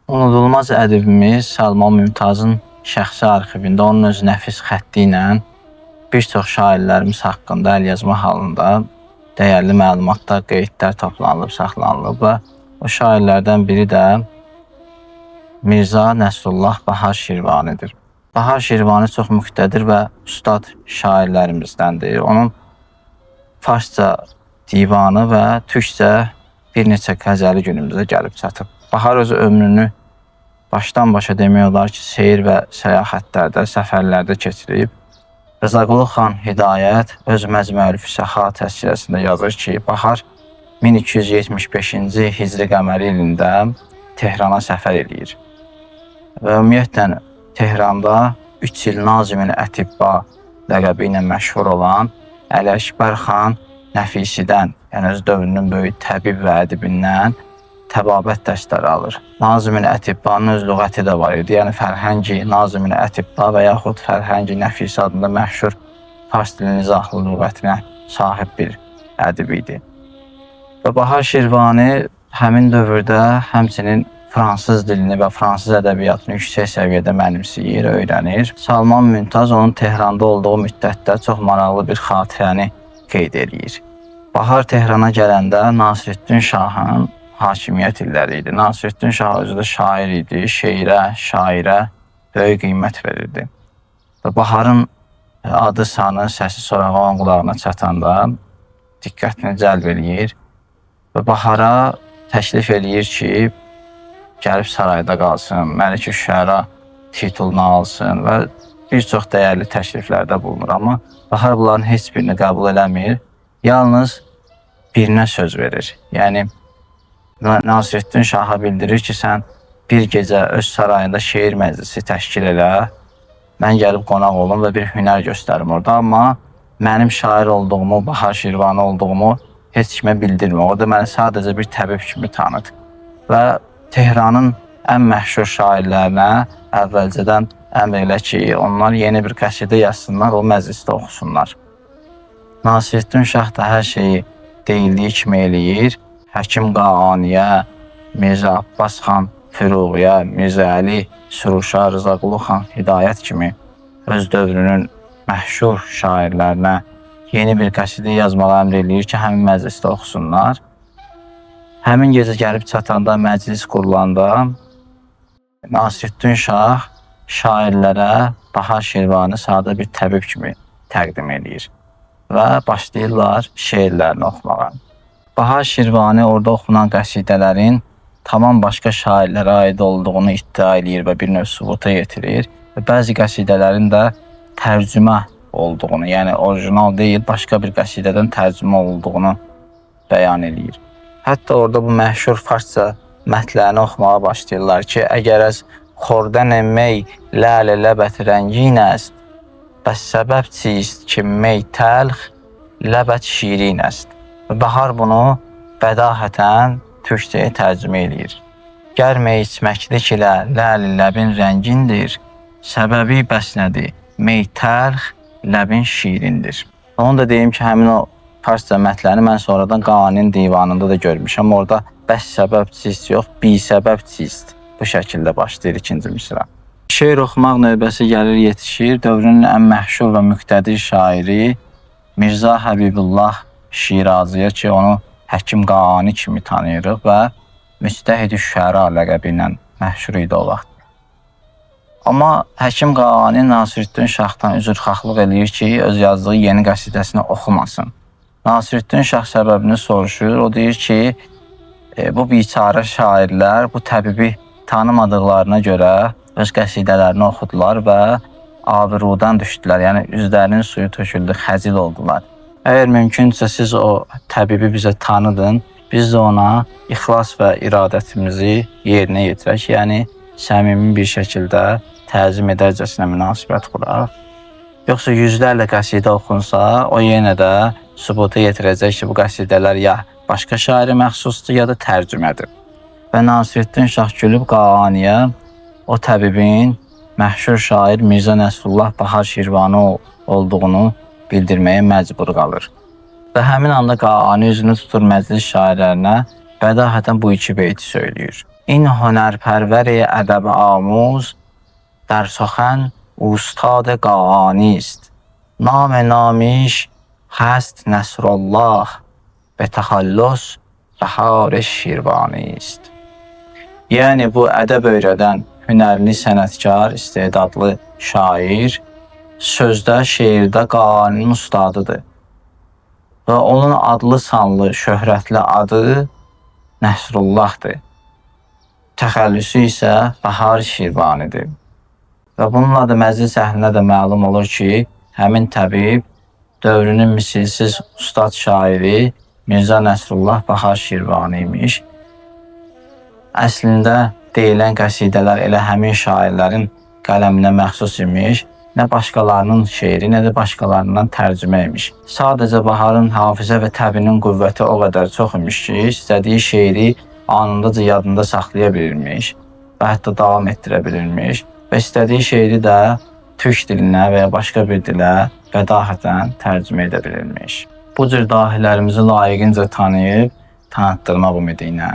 Unudulmaz ədibimiz Salman Mümtazın şəxsi arxivində onun öz nəfis xətti ilə bir çox şairlərimiz haqqında əlyazma halında dəyərli məlumatlar, qeydlər toplanılıb, saxlanılıb və o şairlərdən biri də Mirza Nəsrullah Bahar Şirvanidir. Bahar Şirvani çox müqtədir və ustad şairlərimizdəndir. Onun farsça divanı və türkcə bir neçə qəzəli günümüzə gəlib çatıb. Bahar öz ömrünü başdan başa demək olar ki, seyir və səyahətlərdə, səfərlərdə keçirib. Rızaqulu xan Hidayət öz Məcməül Füsəha təzkirəsində yazır ki, Bahar 1275-ci Hicri qəməri ilində Tehrana səfər eləyir. Və ümumiyyətlə Tehranda 3 il Nazimül Ətibba ləqəbi ilə məşhur olan Əli Əkbər xan Nəfisidən, yəni öz dövrünün böyük təbib və ədibindən təbabət dərsləri alır. Nazimül Ətibbanın öz lüğəti də var idi. Yəni Fərhəngi Nazimül Ətibba və yaxud Fərhəngi Nəfisi adında məşhur fars dilinin izahlı lüğətinə sahib bir ədib idi. Və Bahar Şirvani həmin dövrdə həmçinin fransız dilini və fransız ədəbiyyatını yüksək səviyyədə mənimsəyir, öyrənir. Salman Mümtaz onun Tehranda olduğu müddətdə çox maraqlı bir xatirəni qeyd eləyir. Bahar Tehrana gələndə Nasiruddin Şahın hakimiyyət illəri idi. Nasiruddin Şah özü də şair idi, şeirə, şairə böyük qiymət verirdi. Və Baharın adı, sanı, səsi sorağı onun qulağına çatanda diqqətini cəlb eləyir və Bahara təklif eləyir ki, gəlib sarayda qalsın, Məlik-i Şüəra titulunu alsın və bir çox dəyərli təkliflərdə bulunur. Amma Bahar bunların heç birini qəbul eləmir. Yalnız birinə söz verir. Yəni Nasiruddin Şaha bildirir ki, sən bir gecə öz sarayında şeir məclisi təşkil elə. Mən gəlib qonaq olum və bir hünər göstərim orada, amma mənim şair olduğumu, Bahar Şirvani olduğumu heç kimə bildirmə. Orada məni sadəcə bir təbib kimi tanıt. Və Tehranın ən məşhur şairlərinə əvvəlcədən əmr elə ki, onlar yeni bir qəsidə yazsınlar, o məclisdə oxusunlar. Nasiruddin Şah da hər şeyi deyildiyi kimi eləyir. Həkim Qaaniyə, Mirza Abbas xan Füruğiyə, Mirza Əli Süruşa, Rızaqulu xan Hidayət kimi öz dövrünün məşhur şairlərinə yeni bir qəsidə yazmağı əmr eləyir ki, həmin məclisdə oxusunlar. Həmin gecə gəlib çatanda, məclis qurulanda Nasiruddin Şah şairlərə Bahar Şirvani sadə bir təbib kimi təqdim eləyir və başlayırlar şeirlərini oxumağa. Bahar Şirvani orada oxunan qəsidələrin tamam başqa şairlərə aid olduğunu iddia eləyir və bir növ sübuta yetirir və bəzi qəsidələrin də tərcümə olduğunu, yəni orijinal deyil, başqa bir qəsidədən tərcümə olduğunu bəyan eləyir. Hətta orada bu məşhur farsça mətnlərini oxumağa başlayırlar ki, əgər əz xordən mey ləl ləbət rəngin əst, bəs səbəb çist ki, mey təlx ləbət şirin əst. Və Bahar bunu bədahətən türkcəyə tərcümə eləyir. Gər mey içməklik ilə ləl ləbin rəngindir, səbəbi bəs nədir? Mey təlx ləbin şirindir. Onu da deyim ki, həmin o farsça mətnləri mən sonradan Qaaninin divanında da görmüşəm. Orada bəs səbəb çist yox, bi səbəb çist. Bu şəkildə başlayır ikinci misra. Şeir oxumaq növbəsi gəlir, yetişir. Dövrünün ən məşhur və müqtədir şairi Mirza Həbibullah Şiraziyə ki, onu Həkim Qaani kimi tanıyırıq və Müctəhid-i Şüəra ləqəbi ilə məşhur idi o vaxt. Amma Həkim Qaani Nasiruddin Şahdan üzrxahlıq eləyir ki, öz yazdığı yeni qəsidəsini oxumasın. Nasiruddin Şah səbəbini soruşur. O deyir ki, bu biçarə şairlər bu təbibi tanımadıqlarına görə öz qəsidələrini oxudular və abrudan düşdülər. Yəni üzlərinin suyu töküldü, xəcil oldular. Əgər mümkünsə siz o təbibi bizə tanıdın, biz də ona ixlas və iradətimizi yerinə yetirək. Yəni səmimi bir şəkildə təzim edərcəsinə münasibət quraq. Yoxsa yüzlərlə qəsidə oxunsa, o yenə də sübuta yetirəcək ki, bu qəsidələr ya başqa şairə məxsusdur, ya da tərcümədir. Və Nasiruddin Şah gülüb Qaaniyə o təbibin məşhur şair Mirzə Nəsrullah Bahar Şirvani olduğunu bildirməyə məcbur qalır. Və həmin anda Qaani üzünü tutur məclis şairlərinə, bədahətən bu iki beyti söyləyir. این هنرپرور ادب آموز در سخن استاد قاآنی است. نام نامیش هست نصرالله به تخلص Bahar Şirvani ist. Yəni bu ədəb öyrədən hünərli sənətkar, istedadlı şair sözdə, şeirdə Qaaninin ustadıdır. Və onun adlı sanlı, şöhrətli adı Nəsrullahdır. Təxəllüsü isə Bahar Şirvanidir. Və bununla da məclis əhlinə də məlum olur ki, həmin təbib dövrünün misilsiz ustad şairi Mirzə Nəsrullah Bahar Şirvani imiş. Əslində deyilən qəsidələr elə həmin şairlərin qələminə məxsus imiş. Nə başqalarının şeiri, nə də başqalarından tərcümə imiş. Sadəcə Baharın hafizə və təbinin qüvvəti o qədər çox imiş ki, istədiyi şeiri anındaca yadında saxlaya bilirmiş və hətta davam etdirə bilirmiş və istədiyi şeiri də türk dilinə və ya başqa bir dilə bədahətən tərcümə edə bilirmiş. Bu cür dahilərimizi layiqincə tanıyıb tanıtdırmaq ümidi ilə.